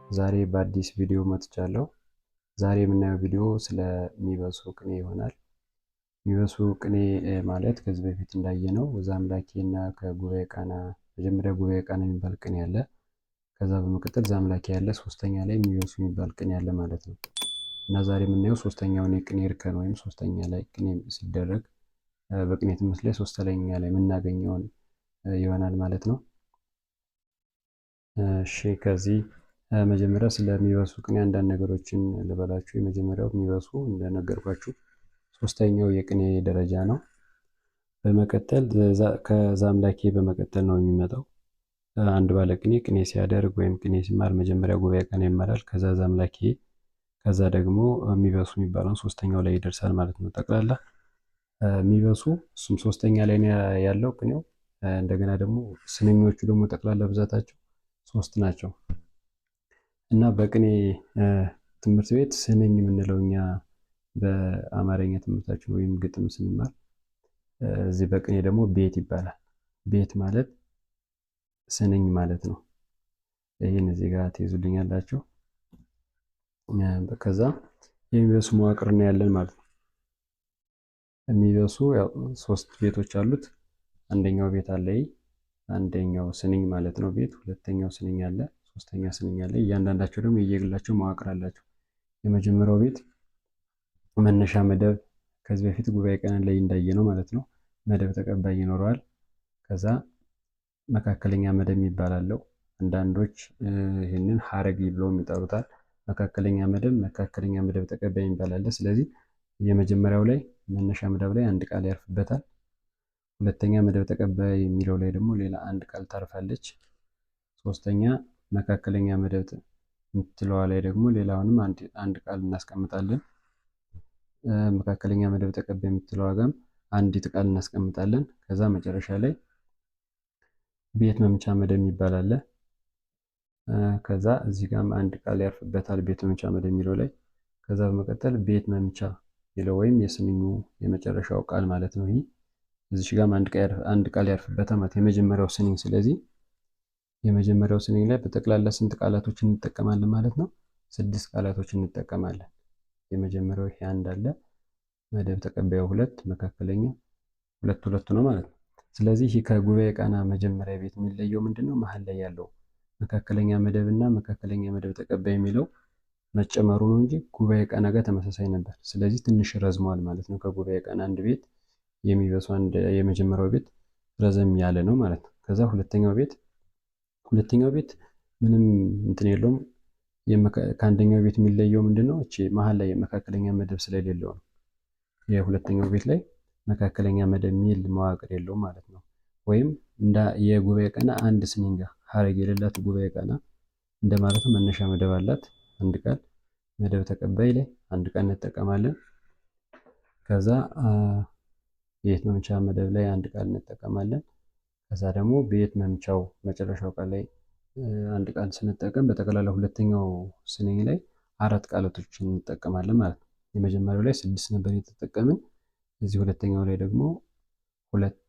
ዛሬ በአዲስ ቪዲዮ መጥቻለሁ። ዛሬ የምናየው ቪዲዮ ስለ ሚበሱ ቅኔ ይሆናል። ሚበሱ ቅኔ ማለት ከዚህ በፊት እንዳየነው ዛምላኬ እና ከጉባኤ ቃና መጀመሪያ ጉባኤ ቃና የሚባል ቅኔ አለ። ከዛ በመቀጠል ዛምላኬ ያለ፣ ሶስተኛ ላይ ሚበሱ የሚባል ቅኔ አለ ማለት ነው። እና ዛሬ የምናየው ሶስተኛውን የቅኔ እርከን ወይም ሶስተኛ ላይ ቅኔ ሲደረግ በቅኔ ትምህርት ላይ ሶስተኛ ላይ የምናገኘውን ይሆናል ማለት ነው። እሺ ከዚህ መጀመሪያ ስለሚበሱ ቅኔ አንዳንድ ነገሮችን ልበላችሁ። የመጀመሪያው ሚበሱ እንደነገርኳችሁ ሶስተኛው የቅኔ ደረጃ ነው። በመቀጠል ከዛምላኬ በመቀጠል ነው የሚመጣው። አንድ ባለቅኔ ቅኔ ሲያደርግ ወይም ቅኔ ሲማር መጀመሪያ ጉባኤ ቃና ይማራል። ከዛ ዛምላኬ፣ ከዛ ደግሞ ሚበሱ የሚባለውን ሶስተኛው ላይ ይደርሳል ማለት ነው። ጠቅላላ ሚበሱ እሱም ሶስተኛ ላይ ነው ያለው ቅኔው። እንደገና ደግሞ ስንኞቹ ደግሞ ጠቅላላ ብዛታቸው ሶስት ናቸው። እና በቅኔ ትምህርት ቤት ስንኝ የምንለው እኛ በአማርኛ ትምህርታችን ወይም ግጥም ስንማር፣ እዚህ በቅኔ ደግሞ ቤት ይባላል። ቤት ማለት ስንኝ ማለት ነው። ይህን እዚህ ጋር ትይዙልኛላችሁ። ከዛ የሚበሱ መዋቅር ነው ያለን ማለት ነው። የሚበሱ ያው ሶስት ቤቶች አሉት። አንደኛው ቤት አለ፣ አንደኛው ስንኝ ማለት ነው ቤት፣ ሁለተኛው ስንኝ አለ፣ ሶስተኛ ስንኝ አለ። እያንዳንዳቸው ደግሞ የየግላቸው መዋቅር አላቸው። የመጀመሪያው ቤት መነሻ መደብ ከዚህ በፊት ጉባኤ ቀን ላይ እንዳየነው ማለት ነው። መደብ ተቀባይ ይኖረዋል። ከዛ መካከለኛ መደብ የሚባል አለው። አንዳንዶች ይህንን ሀረግ ብለው ይጠሩታል። መካከለኛ መደብ፣ መካከለኛ መደብ ተቀባይ የሚባል አለ። ስለዚህ የመጀመሪያው ላይ መነሻ መደብ ላይ አንድ ቃል ያርፍበታል። ሁለተኛ መደብ ተቀባይ የሚለው ላይ ደግሞ ሌላ አንድ ቃል ታርፋለች። ሶስተኛ መካከለኛ መደብ የምትለዋ ላይ ደግሞ ሌላውንም አንድ ቃል እናስቀምጣለን። መካከለኛ መደብ ተቀባይ የምትለዋ ጋም አንዲት ቃል እናስቀምጣለን። ከዛ መጨረሻ ላይ ቤት መምቻ መደብ የሚባል አለ። ከዛ እዚህ ጋም አንድ ቃል ያርፍበታል ቤት መምቻ መደብ የሚለው ላይ። ከዛ በመቀጠል ቤት መምቻ የሚለው ወይም የስንኙ የመጨረሻው ቃል ማለት ነው። ይህ እዚህ ጋም አንድ ቃል ያርፍበታል ማለት የመጀመሪያው ስንኝ። ስለዚህ የመጀመሪያው ስንኝ ላይ በጠቅላላ ስንት ቃላቶችን እንጠቀማለን ማለት ነው? ስድስት ቃላቶችን እንጠቀማለን። የመጀመሪያው ይሄ አንድ አለ፣ መደብ ተቀባዩ ሁለት፣ መካከለኛ ሁለት ሁለት ነው ማለት ነው። ስለዚህ ይህ ከጉባኤ ቃና መጀመሪያ ቤት የሚለየው ምንድነው? መሀል ላይ ያለው መካከለኛ መደብ እና መካከለኛ መደብ ተቀባይ የሚለው መጨመሩ ነው እንጂ ጉባኤ ቃና ጋር ተመሳሳይ ነበር። ስለዚህ ትንሽ ረዝሟል ማለት ነው። ከጉባኤ ቃና አንድ ቤት የሚበሱ አንድ የመጀመሪያው ቤት ረዘም ያለ ነው ማለት ነው። ከዛ ሁለተኛው ቤት ምንም እንትን የለውም። ከአንደኛው ቤት የሚለየው ምንድነው? እቺ መሀል ላይ መካከለኛ መደብ ስለሌለው ነው። የሁለተኛው ቤት ላይ መካከለኛ መደብ የሚል መዋቅር የለውም ማለት ነው። ወይም እንደ የጉባኤ ቃና አንድ ስንኝ ጋር ሀረግ የሌላት ጉባኤ ቃና እንደማለት ነው። መነሻ መደብ አላት አንድ ቃል፣ መደብ ተቀባይ ላይ አንድ ቃል እንጠቀማለን። ከዛ ቤት መምቻ መደብ ላይ አንድ ቃል እንጠቀማለን። ከዛ ደግሞ ቤት መምቻው መጨረሻው ቃል ላይ አንድ ቃል ስንጠቀም በጠቅላላ ሁለተኛው ስንኝ ላይ አራት ቃላቶችን እንጠቀማለን ማለት ነው። የመጀመሪያው ላይ ስድስት ነበር የተጠቀምን። እዚህ ሁለተኛው ላይ ደግሞ ሁለት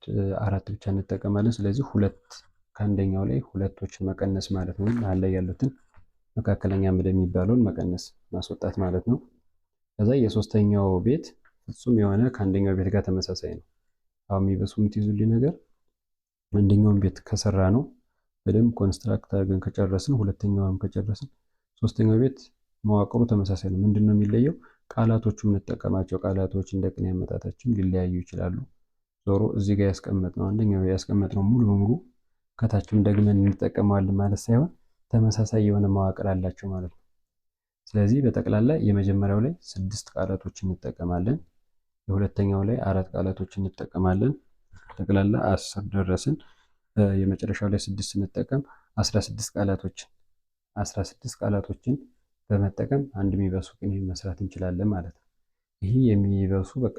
አራት ብቻ እንጠቀማለን። ስለዚህ ሁለት ከአንደኛው ላይ ሁለቶችን መቀነስ ማለት ነው። መሀል ላይ ያሉትን መካከለኛ መደብ የሚባለውን መቀነስ ማስወጣት ማለት ነው። ከዛ የሶስተኛው ቤት ፍጹም የሆነ ከአንደኛው ቤት ጋር ተመሳሳይ ነው። አሁን የሚበሱ የምትይዙልኝ ነገር አንደኛውን ቤት ከሰራነው በደንብ construct አድርገን ከጨረስን፣ ሁለተኛውንም ከጨረስን፣ ሶስተኛው ቤት መዋቅሩ ተመሳሳይ ነው። ምንድን ነው የሚለየው? ቃላቶቹ የምንጠቀማቸው ቃላቶች እንደ ቅኔ አመጣጣችን ሊለያዩ ይችላሉ። ዞሮ እዚህ ጋር ያስቀመጥነው አንደኛው ያስቀመጥነው ሙሉ በሙሉ ከታችም ደግመን እንጠቀመዋለን ማለት ሳይሆን ተመሳሳይ የሆነ መዋቅር አላቸው ማለት ነው። ስለዚህ በጠቅላላ የመጀመሪያው ላይ ስድስት ቃላቶች እንጠቀማለን። የሁለተኛው ላይ አራት ቃላቶች እንጠቀማለን። ጠቅላላ 10 ደረስን። የመጨረሻው ላይ ስድስት ስንጠቀም 16 ቃላቶችን በመጠቀም አንድ የሚበሱ ቅኔ መስራት እንችላለን ማለት ነው። ይህ የሚበሱ በቃ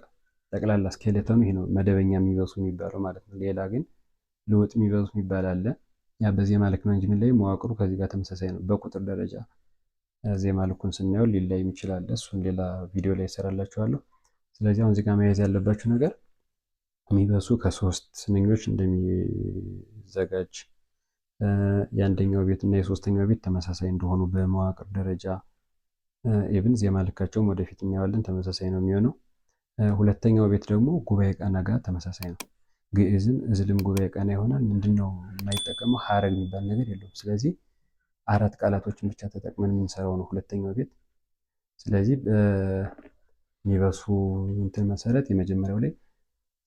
ጠቅላላ skeleton ኑ ይሄ ነው፣ መደበኛ የሚበሱ የሚባለው ማለት ነው። ሌላ ግን ልውጥ የሚበሱ የሚባል አለ። ያ በዜማ ልክ ነው እንጂ የሚለየው መዋቅሩ ከዚህ ጋር ተመሳሳይ ነው። በቁጥር ደረጃ ዜማ ልኩን ስናየው ሊለይም ይችላል። እሱን ሌላ ቪዲዮ ላይ እሰራላችኋለሁ። ስለዚህ አሁን እዚህ ጋር መያዝ ያለባችሁ ነገር የሚበሱ ከሶስት ስንኞች እንደሚዘጋጅ የአንደኛው ቤት እና የሶስተኛው ቤት ተመሳሳይ እንደሆኑ በመዋቅር ደረጃ even ዜማ ልካቸውም ወደፊት እናየዋለን፣ ተመሳሳይ ነው የሚሆነው። ሁለተኛው ቤት ደግሞ ጉባኤ ቃና ጋር ተመሳሳይ ነው። ግዕዝም እዝልም ጉባኤ ቃና ይሆናል። ምንድነው የማይጠቀመው? ሀረግ የሚባል ነገር የለውም። ስለዚህ አራት ቃላቶችን ብቻ ተጠቅመን የምንሰራው ነው ሁለተኛው ቤት። ስለዚህ በሚበሱ እንትን መሰረት የመጀመሪያው ላይ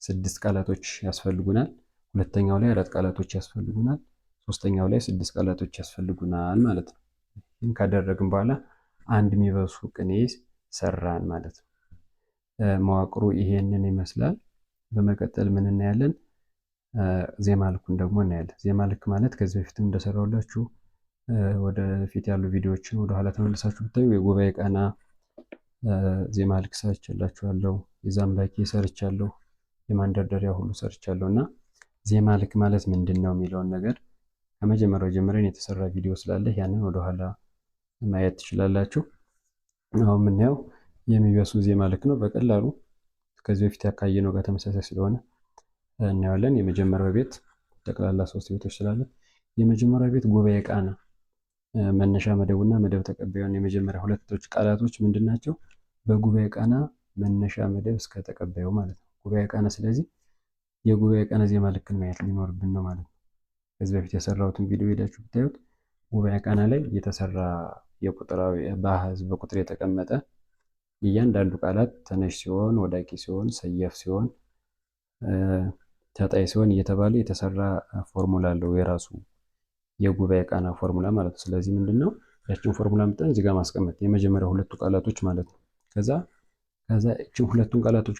ስድስት ቃላቶች ያስፈልጉናል። ሁለተኛው ላይ አራት ቃላቶች ያስፈልጉናል። ሶስተኛው ላይ ስድስት ቃላቶች ያስፈልጉናል ማለት ነው። ይህን ካደረግን በኋላ አንድ የሚበሱ ቅኔ ሰራን ማለት ነው። መዋቅሩ ይሄንን ይመስላል። በመቀጠል ምን እናያለን? ዜማ ልኩን ደግሞ እናያለን። ዜማ ልክ ማለት ከዚህ በፊትም እንደሰራሁላችሁ ወደፊት ያሉ ቪዲዮዎችን ወደኋላ ተመልሳችሁ ብታዩ የጉባኤ ቃና ዜማ ልክ ሰርቼላችኋለሁ። የዛምላኬ ሰርቻለሁ። የማንደርደሪያ ሁሉ ሰርቻለሁ። እና ዜማ ልክ ማለት ምንድን ነው የሚለውን ነገር ከመጀመሪያው ጀምረን የተሰራ ቪዲዮ ስላለ ያንን ወደኋላ ማየት ትችላላችሁ። አሁን የምናየው የሚበሱ ዜማ ልክ ነው። በቀላሉ ከዚህ በፊት ያካየነው ጋር ተመሳሳይ ስለሆነ እናየዋለን። የመጀመሪያው ቤት ጠቅላላ ሶስት ቤቶች ስላሉት የመጀመሪያው ቤት ጉባኤ ቃና መነሻ መደቡና መደብ ተቀባዩን የመጀመሪያ ሁለቶች ቃላቶች ምንድን ናቸው? በጉባኤ ቃና መነሻ መደብ እስከ ተቀባዩ ማለት ነው። ጉባኤ ቃና ስለዚህ የጉባኤ ቃና ዜማ ልክን ማየት ሊኖርብን ነው ማለት ነው። ከዚህ በፊት የሰራሁትን ቪዲዮ ሄዳችሁ ብታዩት ጉባኤ ቃና ላይ የተሰራ የቁጥራዊ በአሃዝ በቁጥር የተቀመጠ እያንዳንዱ ቃላት ተነሽ ሲሆን፣ ወዳቂ ሲሆን፣ ሰየፍ ሲሆን፣ ተጣይ ሲሆን እየተባለ የተሰራ ፎርሙላ አለው የራሱ የጉባኤ ቃና ፎርሙላ ማለት ነው። ስለዚህ ምንድነው ያችን ፎርሙላ መጠን እዚህ ጋር ማስቀመጥ የመጀመሪያ ሁለቱ ቃላቶች ማለት ነው። ከዛ ከዛ እችን ሁለቱን ቃላቶች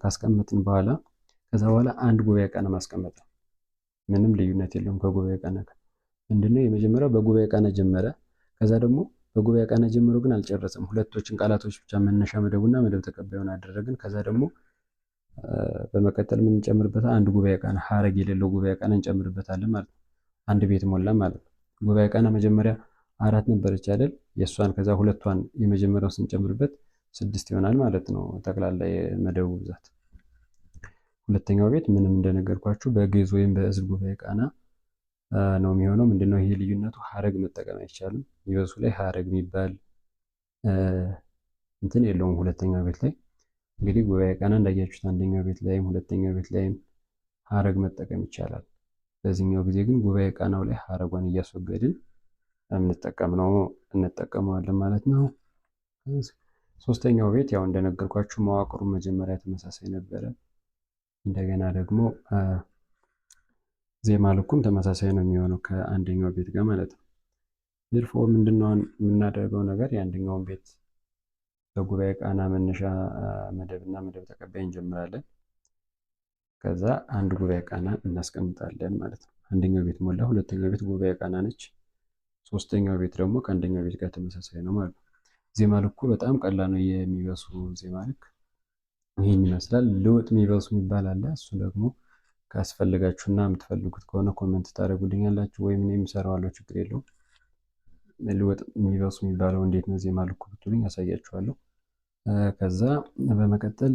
ካስቀመጥን በኋላ ከዛ በኋላ አንድ ጉባኤ ቃና ማስቀመጥ ነው። ምንም ልዩነት የለውም ከጉባኤ ቃና ጋር። ምንድነው የመጀመሪያው በጉባኤ ቃና ጀመረ። ከዛ ደግሞ በጉባኤ ቃና ጀምሮ ግን አልጨረሰም። ሁለቶችን ቃላቶች ብቻ መነሻ መደቡና መደብ ተቀባዩን አደረግን። ከዛ ደግሞ በመቀጠል ምን እንጨምርበታለን? አንድ ጉባኤ ቃና ሀረግ የሌለው ጉባኤ ቃና እንጨምርበታለን ማለት ነው። አንድ ቤት ሞላ ማለት ነው። ጉባኤ ቃና መጀመሪያ አራት ነበረች አይደል? የእሷን ከዛ ሁለቷን የመጀመሪያው ስንጨምርበት ስድስት ይሆናል ማለት ነው። ጠቅላላ የመደቡ ብዛት። ሁለተኛው ቤት ምንም እንደነገርኳችሁ በግዕዝ ወይም በእዝል ጉባኤ ቃና ነው የሚሆነው። ምንድነው ይሄ ልዩነቱ? ሀረግ መጠቀም አይቻልም። ይበሱ ላይ ሀረግ የሚባል እንትን የለውም። ሁለተኛው ቤት ላይ እንግዲህ ጉባኤ ቃና እንዳያችሁት አንደኛው ቤት ላይም ሁለተኛው ቤት ላይም ሀረግ መጠቀም ይቻላል። በዚህኛው ጊዜ ግን ጉባኤ ቃናው ላይ ሀረጓን እያስወገድን እንጠቀም ነው እንጠቀመዋለን ማለት ነው። ሶስተኛው ቤት ያው እንደነገርኳችሁ መዋቅሩ መጀመሪያ ተመሳሳይ ነበረ። እንደገና ደግሞ ዜማ ልኩም ተመሳሳይ ነው የሚሆነው ከአንደኛው ቤት ጋር ማለት ነው። therefore ምንድነው የምናደርገው ነገር የአንደኛውን ቤት በጉባኤ ቃና መነሻ መደብና መደብ ተቀባይ እንጀምራለን። ከዛ አንድ ጉባኤ ቃና እናስቀምጣለን ማለት ነው። አንደኛው ቤት ሞላ፣ ሁለተኛው ቤት ጉባኤ ቃና ነች። ሶስተኛው ቤት ደግሞ ከአንደኛው ቤት ጋር ተመሳሳይ ነው ማለት ነው። ዜማ ልኩ በጣም ቀላል ነው። የሚበሱ ዜማ ልክ ይህን ይመስላል። ልውጥ የሚበሱ የሚባል አለ። እሱ ደግሞ ካስፈልጋችሁና የምትፈልጉት ከሆነ comment ታደርጉልኛላችሁ ወይም እኔም እሰራዋለሁ፣ ችግር የለውም። ልውጥ የሚበሱ የሚባለው እንዴት ነው ዜማ ልኩ ብትሉኝ ያሳያችኋለሁ። ከዛ በመቀጠል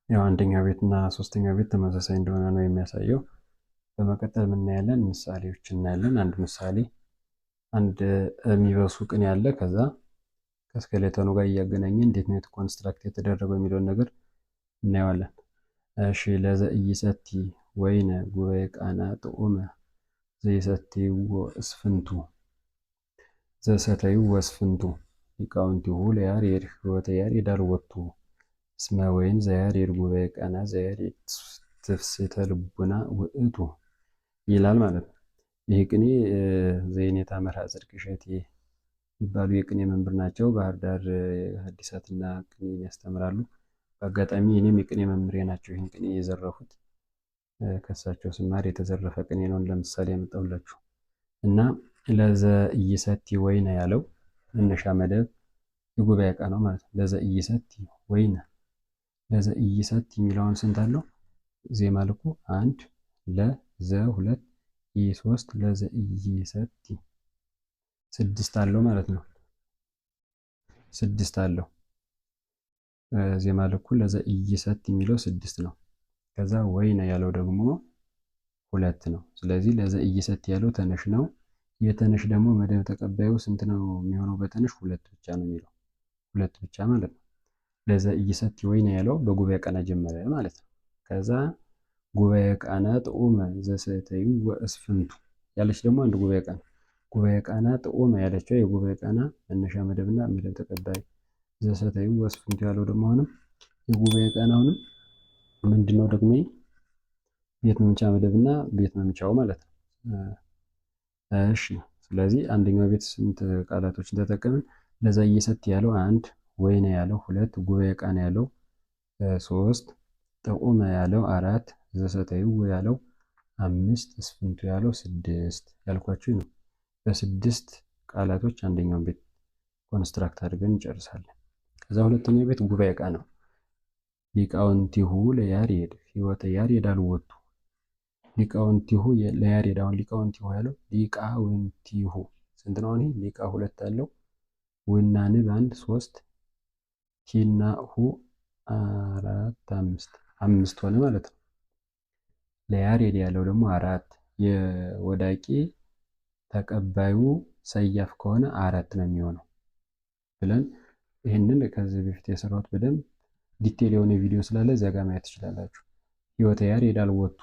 ያው አንደኛው ቤት እና ሶስተኛው ቤት ተመሳሳይ እንደሆነ ነው የሚያሳየው። በመቀጠል የምናያለን ምሳሌዎች እናያለን። አንድ ምሳሌ አንድ የሚበሱ ቅኔ አለ። ከዛ ከ skeleton ኡ ጋር እያገናኘ እንዴት ነው construct የተደረገው የሚለውን ነገር እናየዋለን። እሺ ለዘኢይሰቲ ወይነ ጉባኤ ቃና ጥዑመ ዘይሰትይዎ እስፍንቱ ዘሰተዩ ወስፍንቱ ሊቃውንቲሁ ለያሬድ ሕይወተ ያሬድ አልወቱ እስመ ወይን ዘያሬድ ጉባኤ ቃና ዘያሬድ ትፍስሕተ ልቡና ውእቱ ይላል ማለት ነው። ይህ ቅኔ ዘይኔታ መርሃ ጽድቅ እሸቴ የሚባሉ የቅኔ መምህር ናቸው። ባህር ዳር ሐዲሳትና ቅኔን ያስተምራሉ። በአጋጣሚ እኔም የቅኔ መምህሬ ናቸው። ይህን ቅኔ የዘረፉት ከእሳቸው ስማር የተዘረፈ ቅኔ ነው ለምሳሌ ያመጣሁላችሁ እና ለዘ ኢይሰቲ ወይነ ያለው መነሻ መደብ የጉባኤ ዕቃ ነው ማለት ነው። ለዘ ኢይሰቲ ወይነ ለዘ ኢይሰቲ የሚለውን ስንት አለው? ዜማ ልኩ አንድ ለዘ ሁለት ኢ ሶስት ለዘ ኢይሰቲ ስድስት አለው ማለት ነው። ስድስት አለው ዜማ ልኩ ለዘ ኢይሰቲ የሚለው ስድስት ነው። ከዛ ወይነ ያለው ደግሞ ሁለት ነው። ስለዚህ ለዘ ኢይሰቲ ያለው ተነሽ ነው። የተነሽ ደግሞ መደብ ተቀባዩ ስንት ነው የሚሆነው? በተነሽ ሁለት ብቻ ነው የሚለው፣ ሁለት ብቻ ማለት ነው። ለዘ ኢይሰቲ ወይነ ያለው በጉባኤ ቃና ጀመረ ማለት ነው። ከዛ ጉባኤ ቃና ጥዑመ ዘሰተዩ ወእስፍንቱ ያለች ደግሞ አንድ ጉባኤ ቃና፣ ጉባኤ ቃና ጥዑመ ያለችው የጉባኤ ቃና መነሻ መደብና መደብ ተቀባይ፣ ዘሰተዩ ወእስፍንቱ ያለው ደግሞ አሁንም የጉባኤ ቃና አሁንም ምንድነው ደግሞ ቤት መምቻ መደብና ቤት መምቻው ማለት ነው። እሺ ስለዚህ አንደኛው ቤት ስንት ቃላቶችን ተጠቀምን? ለዛ እየሰት ያለው አንድ፣ ወይነ ያለው ሁለት፣ ጉባኤ ቃና ያለው ሶስት፣ ጥዑመ ያለው አራት፣ ዘሰተዩ ያለው አምስት፣ እስፍንቱ ያለው ስድስት ያልኳችሁ ነው። በስድስት ቃላቶች አንደኛውን ቤት construct አድርገን እንጨርሳለን። ከዛ ሁለተኛው ቤት ጉባኤ ቃና ነው። ሊቃውንቲሁ ለያሬድ ሕይወተ ያሬድ አልወቱ፣ ሊቃውንቲሁ ለያሬድ። አሁን ሊቃውንቲሁ ያለው ሊቃውንቲሁ ስንት ነው? አሁን ሊቃ ሁለት አለው፣ ውና ንብ አንድ ሶስት፣ ቲና ሁ አራት አምስት፣ አምስት ሆነ ማለት ነው። ለያሬድ ያለው ደግሞ አራት፣ የወዳቂ ተቀባዩ ሰያፍ ከሆነ አራት ነው የሚሆነው ብለን ይህንን ከዚህ በፊት የሰራሁት በደንብ detail የሆነ ቪዲዮ ስላለ እዚያ ጋር ማየት ትችላላችሁ። ሕይወተ ያሬድ አልወቱ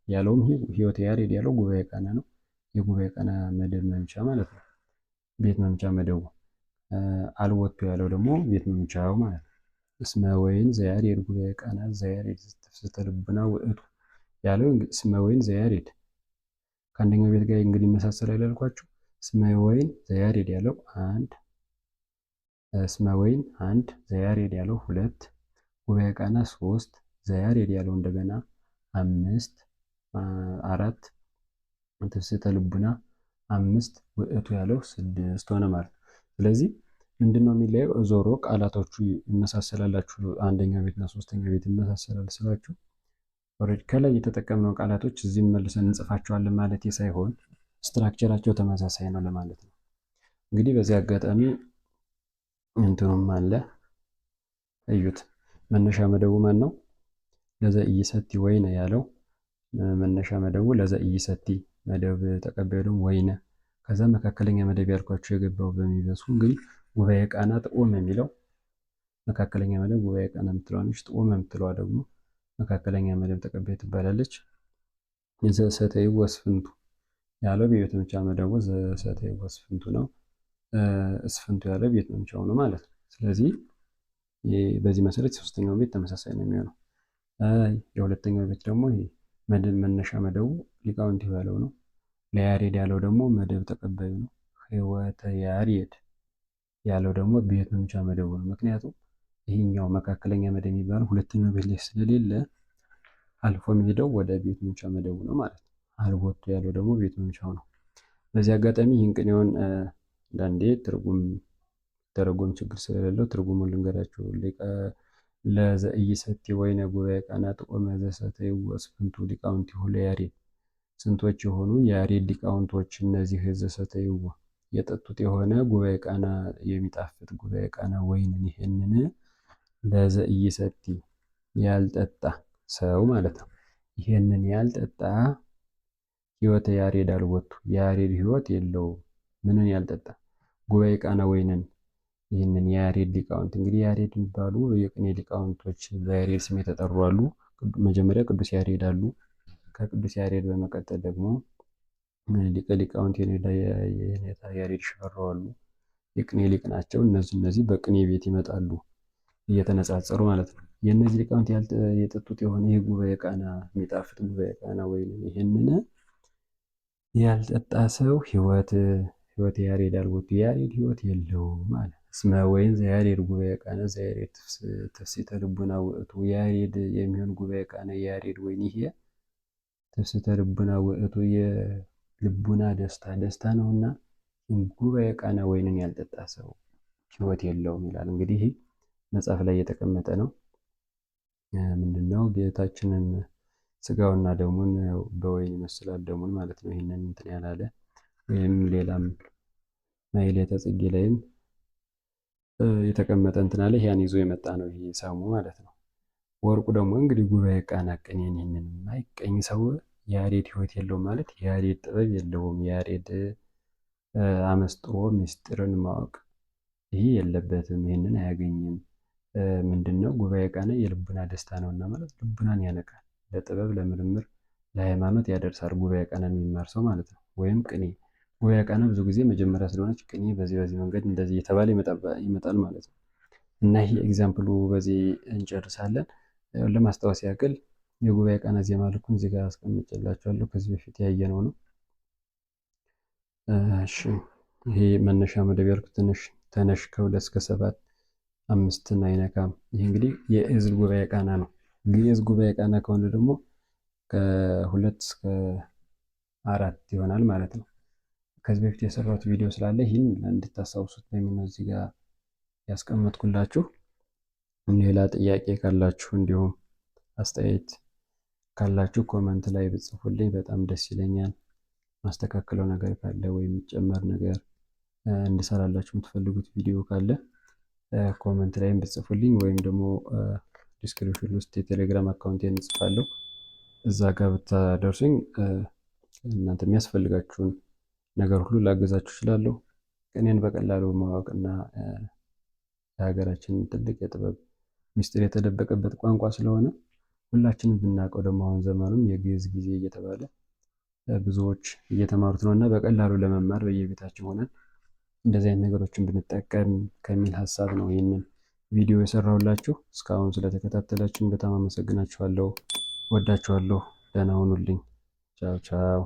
ያለውም ሕይወተ ያሬድ ያለው ጉባኤ ቃና ነው። የጉባኤ ቃና መደብ መምቻ ማለት ነው። ቤት መምቻ መደቡ። አልወቱ ያለው ደግሞ ቤት መምቻው ማለት ነው። እስመ ወይን ዘያሬድ ጉባኤ ቃና ዘያሬድ ትፍስሕተ ልቡና ውእቱ ያለው እስመ ወይን ዘያሬድ ከአንደኛው ቤት ጋር እንግዲህ ይመሳሰላል ያልኳችሁ። እስመ ወይን ዘያሬድ ያለው አንድ፣ እስመ ወይን አንድ፣ ዘያሬድ ያለው ሁለት፣ ጉባኤ ቃና ሶስት፣ ዘያሬድ ያለው እንደገና አምስት፣ አራት፣ ትፍስሕተ ልቡና አምስት፣ ውእቱ ያለው ስድስት ሆነ ማለት ነው። ስለዚህ ምንድነው የሚለየው? ዞሮ ቃላቶቹ ይመሳሰላላችሁ። አንደኛው ቤትና ሶስተኛው ቤት ይመሳሰላል ስላችሁ already ከላይ የተጠቀምነው ቃላቶች እዚህም መልሰን እንጽፋቸዋለን ማለት ሳይሆን structure ኣቸው ተመሳሳይ ነው ለማለት ነው። እንግዲህ በዚህ አጋጣሚ እንትኑም አለ እዩት። መነሻ መደቡ ማን ነው? ለዘ ኢይሰቲ ወይነ ያለው መነሻ መደቡ ለዘ ኢይሰቲ፣ መደብ ተቀባዩ ደግሞ ወይነ። ከዛ መካከለኛ መደብ ያልኳቸው የገባው በሚበሱ እንግዲህ ጉባኤ ቃና ጥዑም የሚለው መካከለኛ መደብ ጉባኤ ቃና የምትለዋ ነች። ጥዑም የምትለዋ ደግሞ መካከለኛ መደብ ተቀባይ ትባላለች። ዘሰተዩ ወስፍንቱ ያለው የቤት መምቻ መደቡ ዘሰተዩ ወስፍንቱ ነው። እስፍንቱ ያለው ቤት መምቻው ነው ማለት ነው። ስለዚህ በዚህ መሰረት የሶስተኛው ቤት ተመሳሳይ ነው የሚሆነው። የሁለተኛው ቤት ደግሞ ይሄ መነሻ መደቡ ሊቃውንት ያለው ነው። ለያሬድ ያለው ደግሞ መደብ ተቀባዩ ነው። ሕይወተ ያሬድ ያለው ደግሞ ቤት መምቻ መደቡ ነው። ምክንያቱም ይሄኛው መካከለኛ መደብ የሚባለው ሁለተኛው ቤት ላይ ስለሌለ አልፎ የሚሄደው ወደ ቤት መምቻ መደቡ ነው ማለት ነው። አልቦቱ ያለው ደግሞ ቤት መምቻው ነው። በዚህ አጋጣሚ ይህን ቅኔውን አንዳንዴ ትርጉም ተረጎም ችግር ስለሌለው ትርጉሙን ልንገራችሁ። ለዘኢይሰቲ ወይነ ጉባኤ ቃና ጥዑመ ዘሰተዩ ወስፍንቱ ሊቃውንቲሁ ለያሬድ፣ ስንቶች የሆኑ የያሬድ ሊቃውንቶች እነዚህ ዘሰተዩ የጠጡት የሆነ ጉባኤ ቃና የሚጣፍጥ ጉባኤ ቃና ወይንን ይህንን ለዘኢይሰቲ ያልጠጣ ሰው ማለት ነው። ይህንን ያልጠጣ ሕይወተ ያሬድ አልቦቱ፣ የያሬድ ሕይወት የለውም። ምንን ያልጠጣ? ጉባኤ ቃና ወይንን። ይህንን የያሬድ ሊቃውንት እንግዲህ ያሬድ የሚባሉ የቅኔ ሊቃውንቶች በያሬድ ስም የተጠሩ አሉ። መጀመሪያ ቅዱስ ያሬድ አሉ። ከቅዱስ ያሬድ በመቀጠል ደግሞ ሊቀ ሊቃውንት የኔታ ያሬድ ሽፈራው አሉ። የቅኔ ሊቅ ናቸው። እነዚህ በቅኔ ቤት ይመጣሉ እየተነጻጸሩ ማለት ነው። የእነዚህ ሊቃውንት የጠጡት የሆነ ይህ ጉባኤ ቃና የሚጣፍጥ ጉባኤ ቃና ወይንን ይህንን ያልጠጣ ሰው ሕይወት ያሬድ አልቦቱ፣ ያሬድ ሕይወት የለውም አለ። እስመ ወይን ዘያሬድ ጉባኤ ቃና ዘያሬድ ትፍስሕተ ልቡና ውእቱ፣ ያሬድ የሚሆን ጉባኤ ቃና ያሬድ ወይን ይሄ ትፍስሕተ ልቡና ውእቱ የልቡና ደስታ ደስታ ነውና ጉባኤ ቃና ወይንን ያልጠጣ ሰው ሕይወት የለውም ይላል። እንግዲህ ይህ መጽሐፍ ላይ የተቀመጠ ነው። ምንድነው ጌታችንን ስጋውና ደሙን በወይን ይመስላል ደሙን ማለት ነው። ይህንን እንትን ያላለ ወይም ሌላም ማሕሌተ ጽጌ ላይም የተቀመጠ እንትን አለ። ያን ይዞ የመጣ ነው ይሄ ሰሙ ማለት ነው። ወርቁ ደግሞ እንግዲህ ጉባኤ ቃና ቅኔን ይህንን የማይቀኝ ሰው ያሬድ ሕይወት የለውም ማለት የያሬድ ጥበብ የለውም። የያሬድ አመስጥሮ ምስጢርን ማወቅ ይህ የለበትም። ይህንን አያገኝም። ምንድነው? ጉባኤ ቃና የልቡና ደስታ ነውና ማለት ልቡናን ያነቃል። ለጥበብ ለምርምር ለሃይማኖት ያደርሳል። ጉባኤ ቃናን የሚማር ሰው ማለት ነው። ወይም ቅኔ ጉባኤ ቃና ብዙ ጊዜ መጀመሪያ ስለሆነች ቅኔ በዚህ በዚህ መንገድ እንደዚህ እየተባለ ይመጣል ማለት ነው። እና ይህ example ኡ በዚህ እንጨርሳለን። ለማስታወስ ያክል የጉባኤ ቃና ዜማ ልኩን እዚህ ጋር አስቀምጬላችኋለሁ። ከዚህ በፊት ያየነው ነው። እሺ ይሄ መነሻ መደብ ያልኩት ትንሽ ተነሽ ከ2 እስከ 7 5ን አይነካም። ይህ እንግዲህ የእዝል ጉባኤ ቃና ነው። ግዕዝ ጉባኤ ቃና ከሆነ ደግሞ ከ2 እስከ 4 ይሆናል ማለት ነው። ከዚህ በፊት የሰራሁት ቪዲዮ ስላለ ይህን እንድታስታውሱት በሚል ነው እዚህ ጋር ያስቀመጥኩላችሁ። ሌላ ጥያቄ ካላችሁ እንዲሁም አስተያየት ካላችሁ comment ላይ ብትጽፉልኝ በጣም ደስ ይለኛል። ማስተካከለው ነገር ካለ ወይም የሚጨመር ነገር እንድሰራላችሁ የምትፈልጉት ቪዲዮ ካለ comment ላይም ብትጽፉልኝ ወይም ደግሞ description ውስጥ የቴሌግራም account ኤን እንጽፋለሁ እዛ ጋር ብታደርሱኝ እናንተ የሚያስፈልጋችሁን ነገር ሁሉ ላገዛችሁ እችላለሁ። ቅኔን በቀላሉ ማወቅና የሀገራችን ትልቅ የጥበብ ምስጢር የተደበቀበት ቋንቋ ስለሆነ ሁላችንም ብናውቀው ደግሞ አሁን ዘመኑም የግዕዝ ጊዜ እየተባለ ብዙዎች እየተማሩት ነው እና በቀላሉ ለመማር በየቤታችን ሆነን እንደዚህ አይነት ነገሮችን ብንጠቀም ከሚል ሀሳብ ነው ይህንን ቪዲዮ የሰራሁላችሁ። እስካሁን ስለተከታተላችሁኝ በጣም አመሰግናችኋለሁ። ወዳችኋለሁ። ደህና ሁኑልኝ። ቻው ቻው።